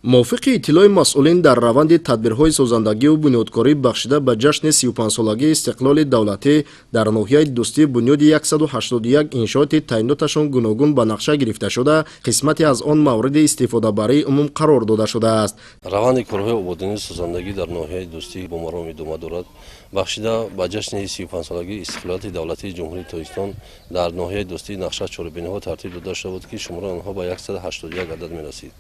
Мувофиқи иттилои масъулин, дар раванди тадбирҳои созандагиву бунёдкорӣ, бахшида ба ҷашни 35-солагии истиқлоли давлатӣ, дар ноҳияи Дӯстӣ бунёди 181 иншооти таъиноташон гуногун ба нақша гирифта шуда, қисмате аз он мавриди истифодабарии умум қарор дода шудааст. Раванди корҳои ободонию созандагӣ дар ноҳияи Дӯстӣ бо маром идома дорад. Бахшида ба ҷашни 35-солагии истиқлолияти давлатии Ҷумҳурии Тоҷикистон дар ноҳияи Дӯстӣ нақша чорабиниҳо тартиб дода шуда буд, ки шумораи онҳо ба 181 адад мерасид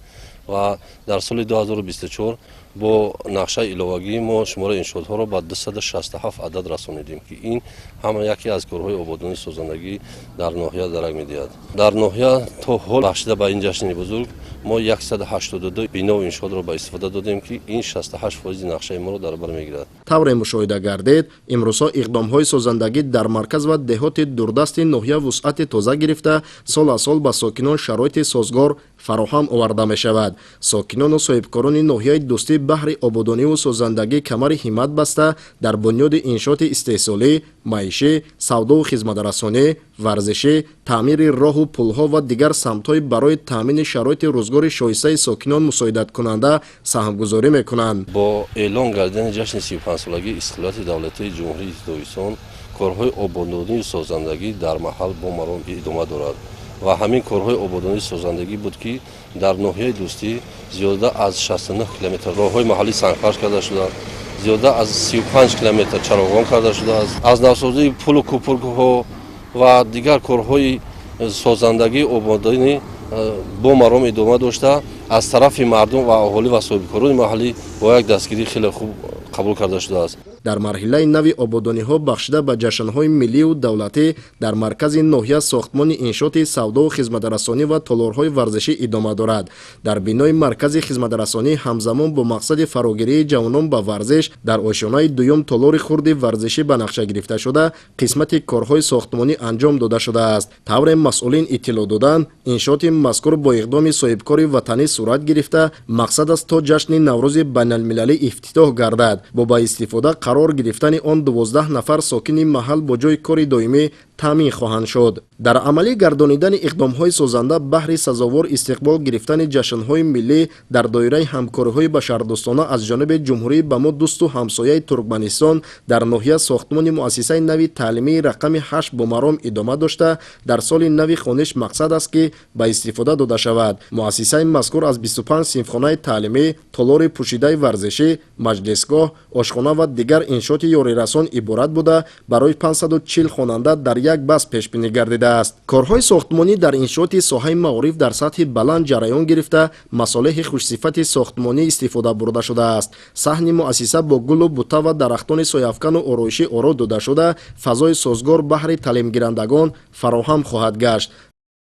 ва дар соли 2024 бо нақшаи иловагӣ мо шумораи иншоотҳоро ба 267 адад расонидем, ки ин ҳама яке аз корҳои ободонию созандагӣ дар ноҳия дарак медиҳад. Дар ноҳия то ҳол бахшида ба ин ҷашни бузург мо 182 бинову иншоотро ба истифода додем, ки ин 68% нақшаи моро дар бар мегирад. Тавре мушоҳида гардид, имрӯзҳо иқдомҳои созандагӣ дар марказ ва деҳоти дурдасти ноҳия вусъати тоза гирифта, сол аз сол ба сокинон шароити созгор фароҳам оварда мешавад. Сокинону соҳибкорони ноҳияи Дӯстӣ баҳри ободониву созандагӣ камари ҳиммат баста, дар бунёди иншооти истеҳсолӣ, маишӣ, савдову хизматрасонӣ, варзишӣ, таъмири роҳу пулҳо ва дигар самтҳои барои таъмини шароити рӯзгори шоистаи сокинон мусоидаткунанда саҳмгузорӣ мекунанд. Бо эълон гардидани ҷашни 35-солагии истиқлолияти давлатии Ҷумҳурии Тоҷикистон корҳои ободонию созандагӣ дар маҳал бо маром идома дорад ва ҳамин корҳои ободонию созандагӣ буд, ки дар ноҳияи Дӯстӣ зиёда аз 69 километр роҳҳои маҳаллӣ сангфарш карда шудааст, зиёда аз 35 километр чароғон карда шудааст, аз навсозии пулу кӯпуркҳо ва дигар корҳои созандагии ободонӣ бо маром идома дошта, аз тарафи мардум ва аҳолӣ ва соҳибкорони маҳаллӣ бо як дастгирии хеле хуб қабул карда шудааст. Дар марҳилаи нави ободониҳо, бахшида ба ҷашнҳои миллию давлатӣ, дар маркази ноҳия сохтмони иншооти савдову хизматрасонӣ ва толорҳои варзишӣ идома дорад. Дар бинои маркази хизматрасонӣ ҳамзамон бо мақсади фарогирии ҷавонон ба варзиш дар ошёнаи дуюм толори хурди варзишӣ ба нақша гирифта шуда, қисмати корҳои сохтмонӣ анҷом дода шудааст. Тавре масъулин иттилоъ доданд, иншооти мазкур бо иқдоми соҳибкори ватанӣ сурат гирифта, мақсад аст, то ҷашни Наврӯзи байналмилалӣ ифтитоҳ гардад. Бо ба истифода қарор гирифтани он 12 нафар сокини маҳал бо ҷойи кори доимӣ таъмин хоҳанд шуд. Дар амалӣ гардонидани иқдомҳои созанда баҳри сазовор истиқбол гирифтани ҷашнҳои миллӣ дар доираи ҳамкориҳои башардӯстона аз ҷониби ҷумҳурии ба мо дӯсту ҳамсояи Туркманистон дар ноҳия сохтмони муассисаи нави таълимии рақами 8 бо маром идома дошта, дар соли нави хониш мақсад аст, ки ба истифода дода шавад. Муассисаи мазкур аз 25 синфхонаи таълимӣ, толори пӯшидаи варзишӣ, маҷлисгоҳ, ошхона ва дигар иншооти ёрирасон иборат буда, барои 540 хонанда дар як бас пешбинӣ гардидааст. Корҳои сохтмонӣ дар иншооти соҳаи маориф дар сатҳи баланд ҷараён гирифта, масолеҳи хушсифати сохтмонӣ истифода бурда шудааст. Саҳни муассиса бо гулу бута ва дарахтони сояафкану ороишӣ оро дода шуда, фазои созгор баҳри таълимгирандагон фароҳам хоҳад гашт.